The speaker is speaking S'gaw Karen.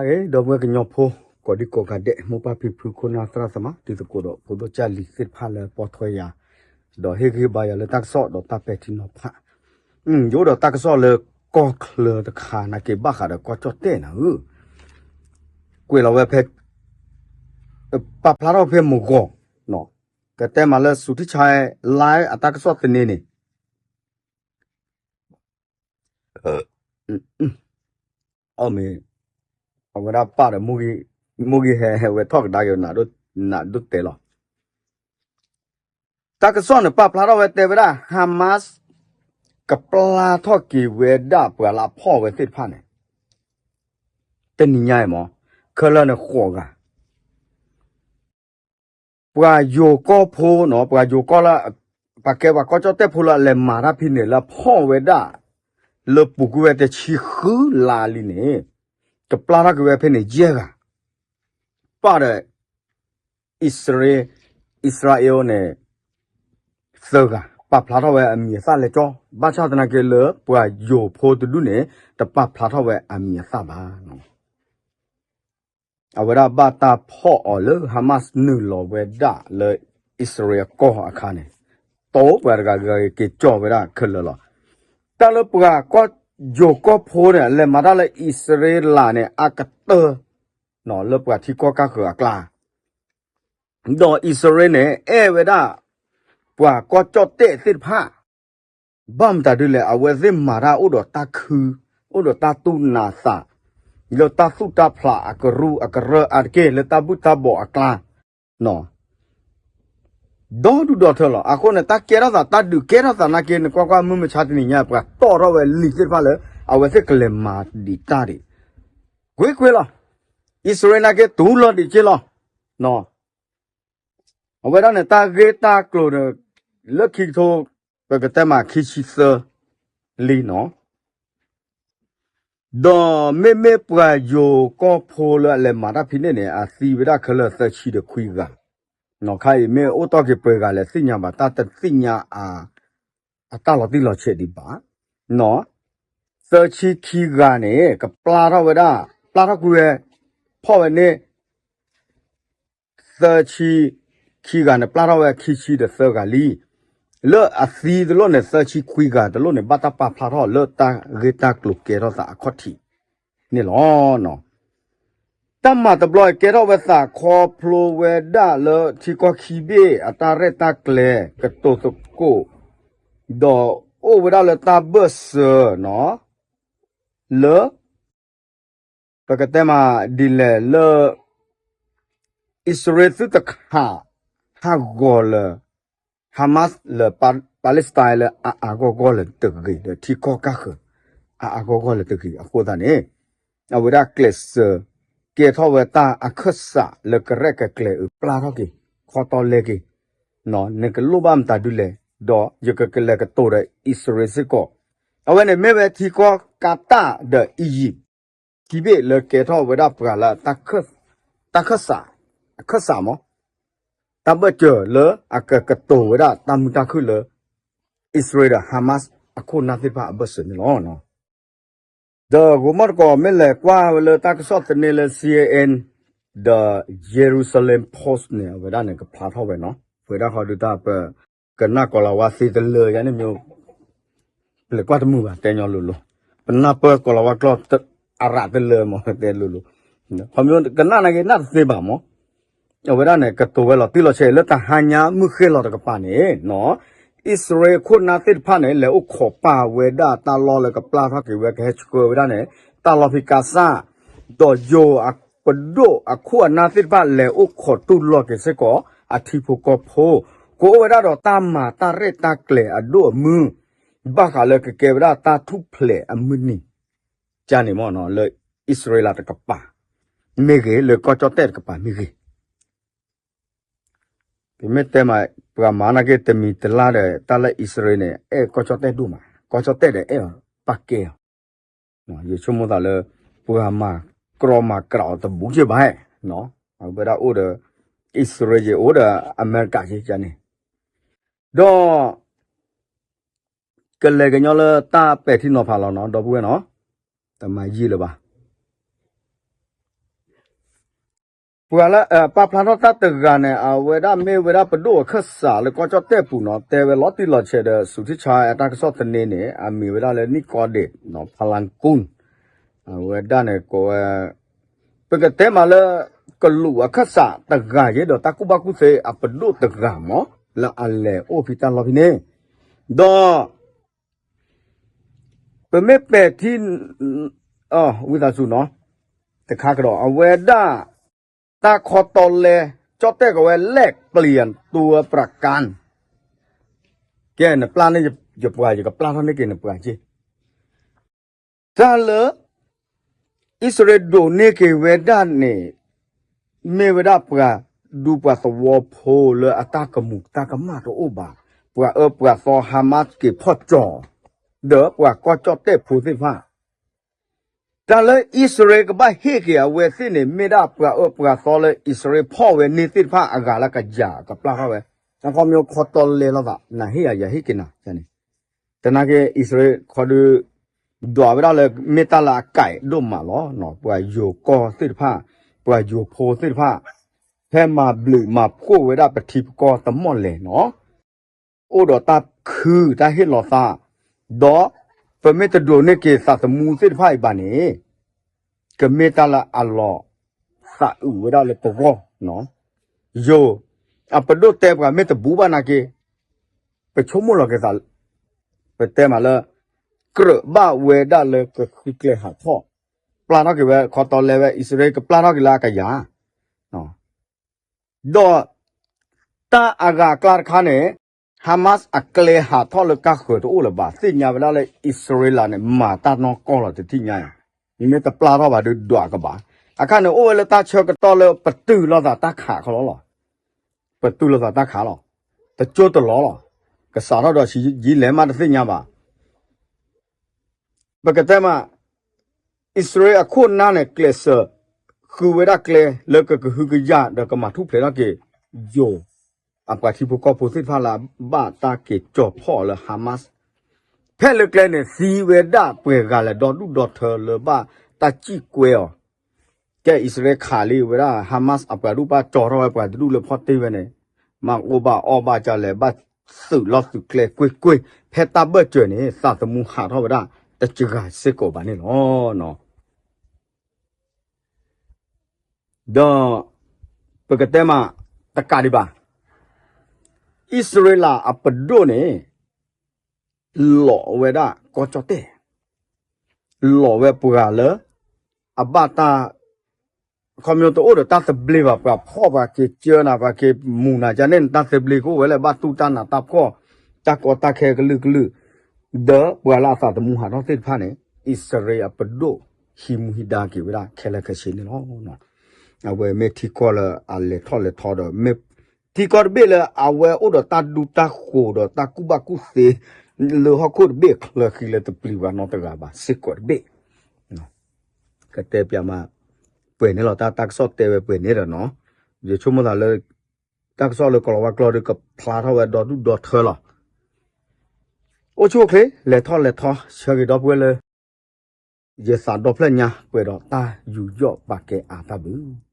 အဂ့ၤ ဒီပုၢ်ဝဲၢ်ကညီဖိ ကိးဒံကိးဂၤဒဲး မိၢ်ပၢ်ဖံဖု ခိၣ်နၢ်သရၣ်သမါ တံၤသကိးဒီးဖိဒိၣ်ကၢ်လံၤသ့ၣ်တဖၣ်လၢပိာ်ထွဲယၤ ဒီးဟ့ၣ်ဂံၢ်ဘါယၤလၢတၢ်ကစီၣ်ဒီးတၢ်ပဲာ်ထံနီၤဖး ယအိၣ်ဒီးတၢ်ကစီၣ်လၢကီၢ်ချၢတခါနာ်က့ ဘၣ်ဃးဒီးကီၢ်ကၠီၣ်တဲၣ်နၤဧၢ, ကွဲးလီၤဝဲဖဲ ပာ်ဖျါထီၣ်ဖဲမုၢ်ဂီၤ ကတဲမးလၢ စူၤထံဆါ live အတၢ်ကစီၣ်သန့န့ၣ် အီၣ်မ့ၤ အဝဲဒၣ်ပၢ်ဒီး မိၢ်ဂံၢ်ဟဲဝဲထီၣ်ကဒါက့ၤ နးဒိၣ်တဲာ်လီၤ. တၢ်ကစီၣ်န့ၣ် ပာ်ဖျါထီၣ်ဝဲတဲဝဲဒၣ် Hamas ကပျၢ်ထီၣ်က့ၤဝဲဒၣ်ပှၤလၢအဖီၣ်ဝဲသ့ၣ်တဖၣ်န့ၣ် တနံၤညါအံၤမး ခဲလၢာ်န့ၣ်ဃိးဂၤ ပှၤယိၤကီၢ်ဖိနီၤ ပှၤယိၤကီၢ်လၢ ပှၤကဲပှၤကီၢ်ကၠီၣ်တဲၣ်ဖိလၢအလဲၤမၤတၢ်ဖဲန့ၣ် လၢအဖီၣ်ဝဲဒၣ် လၢပူၤကွံာ်ဝဲတဆံဃုလါလံန့ၣ် ကပျၢ်ထီၣ်က့ၤဝဲဖဲန့ၣ်ယဲၢ်ဂၤ ပၢ်ဒီး အံၣ်စရ့လး အံၣ်စရ့လးန့ၣ် သၢဂၤ ပာ်ဖျါထီၣ်ဝဲအမံၤအသၣ်လဲၤကၠီ ဘၣ်ဆၣ်သနာ်က့လၢပှၤယိၤဖိတဒူၣ်န့ၣ် တပာ်ဖျါထီၣ်ဝဲအမံၤအသၣ်ဘၣ်. အဝဲဒၣ်ဘၣ်တၢ်ဖီၣ်အီၤလၢ Hamas နုာ်လီၤဝဲဒၣ်လၢအံၣ်စရ့လးကီၢ်အခါန့ၣ် တိပှၤတဂၤဂၤက့ၤကၠီဝဲဒၣ်ခဲလၢာ်လီၤ. တၢ်လၢပှၤကီၢ်ယိၤကီၢ်ဖိန့ၣ် လဲၤမၤတၢ်လၢအံၣ်စရ့လးန့ၣ် အကတၢၢ် လၢပှၤထံကီၢ်ကၢ်ဃၢၤအကျါ ဒီးအံၣ်စရ့လးန့ၣ် အဲၣ်ဝဲဒၣ် ပှၤကီၢ်ကၠီၣ်တဲၣ်သ့ၣ်တဖၣ် ဘၣ်မတၤဒ်လဲၣ် အဝဲသ့ၣ်မၤတၢ်အိၣ်ဒီးတၢ်ခု အိၣ်ဒီးတၢ်တူၢ်နးသး လၢတၢ်သူၣ်တၢ်ဖျးအကရူၢ်အကရၢအါတက့ၢ် လၢတၢ်ဘုၣ်တၢ်ဘီၣ်အကျါ ဒီဒူၣ်ဒီထၢလီၤ. အဃိန့ၣ် တၢ်ကဲထီၣ်သး တၢ်ဒုးကဲထီၣ်သးနာ်က့ နကွၢ်ကွၢ်မုၢ်မဆါတနံၤညါ ပှၤတီၣ်ထီၣ်ဝဲလံာ်သ့ၣ်တဖၣ်လၢ အဝဲသ့ၣ်ကလဲၤမၤဒံးတၢ်ဒံး ကွ့ကွ့လီၤ. အံၣ်စရ့လးနာ်က့ တူၢ်လိာ်ဒံးက့လီၤ. အဝဲဒၣ်န့ၣ် တၢ်ဂ့ၢ်တၢ်ကျိၤန့ၣ် လၢခံကထိ ပကတဲမးခံဆံသၢ လံနီၤ ဒီးမ့မ့ၢ်ပှၤယိၤကီၢ်ဖိလၢအလဲၤမၤတၢ်ဖဲန့ၣ်န့ၣ် အသံဝဲဒၣ်ခဲလၢာ်သၢဆံဒီးခွံဂၤ, ခါအံၤမ့ၢ်အိၣ်တီၢ်က့ၤပှဲၤဂၤလဲၣ်သ့ၣ်ညါဘၣ် တၢ်တသ့ၣ်ညါအ အတၢ်လီၤတံၢ်လီၤဆဲးဒံးဘၣ်, သၢဆံခံဂၤန့ၣ် ကပျၢ်ထီၣ်ဝဲဒၣ် ပျၢ်ထီၣ်ကွံာ်ဝဲ ဖီၣ်ဝဲန့ၣ် သၢဆံခံဂၤန့ၣ် ပျၢ်ထီၣ်ဝဲခံဆံဒီးသၢဂၤလံ, လၢအသံတလိၣ်န့ၣ် သၢဆံခွံဂၤတလိၣ်န့ၣ် ဘၣ်တၢ်ပာ်ဖျါထီၣ်လၢတၢ်ဂ့ၢ်တၢ်ကျိၤကဲထီၣ်သးအခီၣ်ထံးန့ၣ်လီၤ. တၢ်မၤတဘျီကဲထီၣ်ဝဲသးခီဖျိဝဲဒၣ်လၢထံကီၢ်ခံဘ့ၣ်အတၢ်ရဲၣ်တၢ်ကျဲၤကတိၤသကိး, ဒီးအိၣ်ဝဲဒၣ်လၢတၢ်ဘၢၣ်စၢၤနီၤ လၢ ပကတဲမးဒ်လဲၣ်လၢ အံၣ်စရ့လးသုတခး ဟးဂီၤလၢ Hamas လၢ Palestine လၢအအါဂီၢ်ဂီၢ်လၢတဂ့ၤ ဒီးထံကီၢ်ကၢ်ဃၢၤ အအါဂီၢ်ဂီၢ်လၢတဂ့ၤအဃိသတးန့ၣ် အဝဲဒၣ်ကျဲးစၢး ကဲထီၣ်ဝဲတၢ်အခၢၣ်စးလၢကရဲၣ်ကကျဲၤအုးပျၢ်ထီၣ်က့ၤ ခီတီလဲက့ၤ နကလိၣ်ဘၣ်မတၤဒုလဲၣ်, ဒီးယကကလဲၤကတိၤဒီးအံၣ်စရ့လးစ့ၢ်ကီး, အဝဲန့ၣ်မ့ၢ်ဝဲထံကီၢ်ကၤတၢ်ဒီးအံၣ်ယံာ် ခံဘ့ၣ်လၢကဲထီၣ်ဝဲဒၣ်ပှၤလၢ တၢ်ခၢၣ်စး အခၢၣ်စးမး တၢ်ဘၢၣ်စၢၤလၢအကကတိၤဝဲဒၣ်တၢ်မုာ်တၢ်ခုၣ်လၢ အံၣ်စရ့လးဒီး Hamas အခိၣ်အနၢ်သ့ၣ်တဖၣ်အဘၢၣ်စၢၤန့ၣ်လီၤ. ဒီးဂိၤမီၢ်တကိးမ့ၢ်လဲၤကွၢ်ဝဲလၢတၢ်ကစီၣ်သန့လၢ C N N ဒီး Jerusalem Post န့ၣ် အဝဲဒၣ်န့ၣ်ကဖျါထီၣ်ဝဲနီၤ ပဝဲဒၣ်ဃီဒုးတၢ်ပ ကနၣ်ကီၤလၤဝါသ့တလၢယါန့ၣ်မ့ၢ် ပလဲၤကွၢ်တမုာ်ဘၣ်တဲညီလိၤလိၤ, ပနၢ်ပၢၢ်ကီၤလၤဝါကျိာ် အရးတလၢမး တဲလိၤလိၤ, ခီမ့ၢ်ကနၣ်နာ်က့နၣ်တသ့ဘၣ်မး အဝဲဒၣ်န့ၣ် ကတိၤဝဲလီၤတံၢ်လီၤဆဲးလၢတဟါညါမုၢ်ဃ့ၢ်လီၤတကပၤန့ၣ်နီၤ, အံၣ်စရ့လးခိၣ်နၢ်သ့ၣ်တဖၣ်န့ၣ် လဲၤအိၣ်ခိးပာ်ဝဲဒၣ်တၢ်လီၢ်လၢကပျၢ်ထီၣ်က့ၤဝဲကဟဲဆှၢဝဲဒၣ်န့ၣ် တၢ်လီၢ်ဖံးကါစၢ်, ဒီးယိၤအပဒိၣ်အခိၣ်အနၢ်သ့ၣ်တဖၣ် လဲၤအိၣ်ခိးတူၢ်လိာ်က့ၤစ့ၢ်ကီး အထံဖိကီၢ်ဖိ, ကအိၣ်ဝဲဒၣ်ဒီးတၢ်မၤတၢ်ရဲၣ်တၢ်ကျဲၤအဒိၣ်အမုၢ်, ဘၣ်ဃးလၢကကဲဝဲဒၣ်တၢ်ထူၣ်ဖျဲးအမုၢ်နံၤ ကန့ၣ်မ့ၢ်နီၤ လၢအံၣ်စရ့လးတကပၤ မ့ၢ်ဂ့ၤ လၢကီၢ်ကၠီၣ်တဲၣ်တကပၤမ့ၢ်ဂ့ၤ, ပမ့ၢ်တဲမး ပှၤမၤနာ်က့တမံၤတလါဒီး တၢ်လၢအံၣ်စရ့လးန့ၣ် အဲၣ်ကီၢ်ကၠီၣ်တဲၣ်ဒိၣ်မး, ကီၢ်ကၠီၣ်တဲၣ်ဒီးအဲၣ်အီၤ ပာ်ကဲအီၤ, ယဆိကမိၣ်သးလၢ ပှၤမၤကြီမၤကြးအီၤတဘူးက့ၢ်ဘၣ်, အဝဲဒၣ်အိၣ်ဒီး အံၣ်စရ့လး အိၣ်ဒီးအမဲရကၤက့ၢ်န့ၣ်, ဒီး ကလဲၤကညီလၢတၢ်ပဲာ်ထံနီၤဖးလီၤနီၤ ဒီပုၢ်ဝဲၢ်နီၤ, တမၤယံာ်လၢၤဘၣ်. ပှၤလၢ ပာ်ဖျါထီၣ်တၢ်တဂၤန့ၣ် အဝဲဒၣ်မ့ၢ်ဝဲဒၣ်ပဒိၣ်အခၢၣ်စးလၢကီၢ်ကၠီၣ်တဲၣ်ပူၤနီၤ တဲဝဲလီၤတံၢ်လီၤဆဲးဒီး စူၤထံဆါအတၢ်ကစီၣ်သန့န့ၣ် အမံၤဝဲဒၣ်လၢ နံၣ်ကီဒ့း ဖလၣ်ကူၣ် အဝဲဒၣ်န့ၣ်ကိးဝဲ ပကတဲမးလၢ ကလူးအခၢၣ်စးတဂၤယဲဒီးတၢ်ကူၣ်ဘၣ်ကူၣ်သ့အပဒိၣ်တဂၤမး လၢအလဲၤအိၣ်ဖဲတၢ်လီၢ်ဖဲန့ၣ် ဒီး ပမ့ၢ်ပဲာ်ထံ ဝံသးစူၤနီၤ တခါကဒီး အဝဲဒၣ် တၢ်ခီတီလဲ ကၠီၣ်တဲၣ်ကဝဲလဲၣ်ပျံၤတူဝဲပြၤကၣ် ကဲ နပျၢ်န့ၢ်ယပှၤ ယကပျၢ်ထီၣ်န့ၢ်က့ၤနပှၤက့ တၢ်လၢ အံၣ်စရ့လးဒိးန့ၢ်က့ၤဝဲဒၣ်န့ၣ် မ့ၢ်ဝဲဒၣ်ပှၤဒူပှၤသဝီဖိလၢအတၢ်ကမူၤတၢ်ကမၣ်တအိၣ်ဘၣ်, ပှၤအၢပှၤသီ Hamas က့ၤဖီၣ်ကၠီၤ ဒီးပှၤကီၢ်ကၠီၣ်တဲၣ်ဖိသ့ၣ်တဖၣ် တၢ်လၢအံၣ်စရ့လးကဘၣ်ဟ့ၣ်က့ၤအဝဲသ့ၣ်န့ၣ် မ့ၢ်ဒၣ်ပှၤအၢပှၤသီလၢအံၣ်စရ့လးဖီၣ်ဝဲန့ၢ်သ့ၣ်တဖၣ်အဂၤလၢကယၤကပျၢ်ထီၣ်ဝဲ, အခီပညီခီတီလဲလိာ်သး နဟ့ၣ်ယၤ ယဟ့ၣ်က့ၤနၤန့ၣ်, သနာ်က့ အံၣ်စရ့လးခီဒုး ဒွးဝဲဒၣ်လၢမ့ၢ်တၢ်လၢအကဲဒိၣ်မးလီၤ. ပှၤယိၤကီၢ်သ့ၣ်တဖၣ်, ပှၤယိၤဖိသ့ၣ်တဖၣ်, ဖဲမၤဘျုးမၤဖှိၣ်ဝဲဒၣ်ပထံပကီၢ်တမီၢ်လဲၣ်နီၤ အိၣ်ဒီးတၢ်ခုတၢ်ဟ့ၣ်လီၤသး, ဒီးပမ့ၢ်တဒိးန့ၢ်က့ၤသးသမူသ့ၣ်တဖၣ်အံၤဘၣ်န့ၣ်, ကမ့ၢ်တၢ်လၢအလီၤသးအုးဝဲဒၣ်လၢပဂီၢ်, ယိၤ အပဒိၣ်တဲပှၤမ့ၢ်တဘူးဘၣ်နာ်က့, ပဆိကမိၣ်လီၤက့ၤသး, ပတဲမးလၢ ကြၢးဘၣ်ဝဲဒၣ်လၢကဃုကျဲဟးထီၣ်, ပျၢ်ထီၣ်က့ၤဝဲခီတီလဲဝဲ အံၣ်စရ့လးကပျၢ်ထီၣ်က့ၤလၢအကယၤ ဒီးတၢ်အဂၤအကျါတခါန့ၣ် Hamas အကျဲဟးထီၣ်လၢကါဃၢၤတအိၣ်လၢၤဘၣ်, သ့ၣ်ညါဝဲဒၣ်လၢအံၣ်စရ့လးန့ၣ် မၤတၢ်နီၢ်ကီၢ်လီၤတထံၣ်ညါ, မ့မ့ၢ်တပျၢ်ထီၣ်ဘၣ်ဒီးဒွးကဘၣ်, အခါန့ၣ်အိၣ်ဝဲလၢတၢ်ဆၢကတီၢ်လၢပတုာ်လိာ်သးတၢ်ခးခီလီၤလီၤ, ပတုာ်လိာ်သးတၢ်ခးလီၤ, တကၠိတလီၤလီၤ, ကစးထီၣ်ဒီးဆံးယံာ်လဲၣ်မးတသ့ၣ်ညါဘၣ် ပကတဲမး, အံၣ်စရ့လးအခိၣ်နၢ်န့ၣ် ကျဲးစၢး ဃုဝဲဒၣ်ကျဲလၢကကဟုကယာ်ဒီးကမၤထူၣ်ဖျဲးထီၣ်က့ၤ ယိၤ အပှၤထံဖိကီၢ်ဖိသ့ၣ်တဖၣ်လၢအဘၣ်တၢ်က့ၤကၠီၤဖီၣ်အီၤလၢ Hamas, ဖဲလၢကျဲန့ၣ် သံဝဲဒၣ်ပှဲၤဂၤလၢာ်ဒီဒူၣ်ဒီထၢလၢဘၣ်တၢ်စံၣ်ကွဲအီၤ ကဲအံၣ်စရ့လးခးလံဝဲဒၣ် Hamas အပှၤဒူၣ်ဘၣ်ကၠီၤထီၣ်ဝဲပှၤတဒူၣ်လၢဖီၣ်တ့ၢ်ဝဲန့ၣ်, မၤအီၣ်ဘၣ်အီၣ်ဘၣ်ကလဲၣ် ဘၣ်သုးလီၢ်သုးကျဲကွ့ၢ်ကွ့ၢ်, ဖဲတၢ်ဘၢၣ်စၢၤန့ၣ် သးသမူဟးထီၣ်ဝဲဒၣ် တစှၤစ့ၢ်ကီးဘၣ်န့ၣ်လီၤ. ဒီး ပကတဲမး တကးဒံးဘၣ်, အံၣ်စရ့လးအပဒိၣ်န့ၣ် လီၤဝဲဒၣ်ကီၢ်ကၠီၣ်တဲၣ်, လီၤဝဲပှၤလၢ အဘၣ်တၢ် ခီပညီတအိၣ်ဒီးတၢ်သဘျ့ဘၣ်, ပှၤဖီၣ်ပှၤက့ၤကၢနၤ ပှၤက့ၤမူၤနၤ ကန့ၣ် တၢ်သဘျ့ကအိၣ်ဝဲလၢဘၣ်တူၢ်တၢ်နးတၢ်ဖှီၣ် တၢ်ကီတၢ်ခဲကလုာ်ကလုာ်, ဒီးပှၤလၢအသးသမူဟးထီၣ်သ့ၣ်တဖၣ်န့ၣ် အံၣ်စရ့လးအပဒိၣ် ဟံးမူဟံးဒါက့ၤဝဲဒၣ်ခဲလၢာ်ခဲဆ့န့ၣ်လီၤ. အဝဲမ့ၢ်ထံကီၢ်လၢအလဲၤထီၣ်လဲၤထီဒီး မ့ၢ်ထံကီၢ်တဘ့ၣ်လၢအဝဲအိၣ်ဒီးတၢ်ဒူတၢ်ဃိၤဒီးတၢ်ကူၣ်ဘၣ်ကူၣ်သ့ လၢဟီၣ်ခိၣ်တဘ့ၣ်အချၢဃံလၢတပျံၤဘၣ်နီတဂၤဘၣ်စ့ၢ်ကီးတဘ့ၣ် ကတဲပျးမး ပှဲၤန့ၣ်လီၤ တၢ်ကစီၣ်တဲဝဲပှဲၤန့ၣ်ဒီးနီၤ, ယဆိကမိၣ်သးလၢ တၢ်ကစီၣ်လၢကီၤလၤဝါကျိာ်ဒီးကဖျါထီၣ်ဝဲဒီဒူၣ်ဒီထၢလီၤ. အိၣ်ဆူၣ်အိၣ်ချ့ လဲၤထီၣ်လဲၤထီ ဆၢဂ့ၤဒီပုၢ်ဝဲၢ်လၢ ယသးဒီဖျၢၣ်ညါ ပှဲၤဒီးတၢ်ယူးယီၣ်ပာ်ကဲအါတၢ်ဘျုး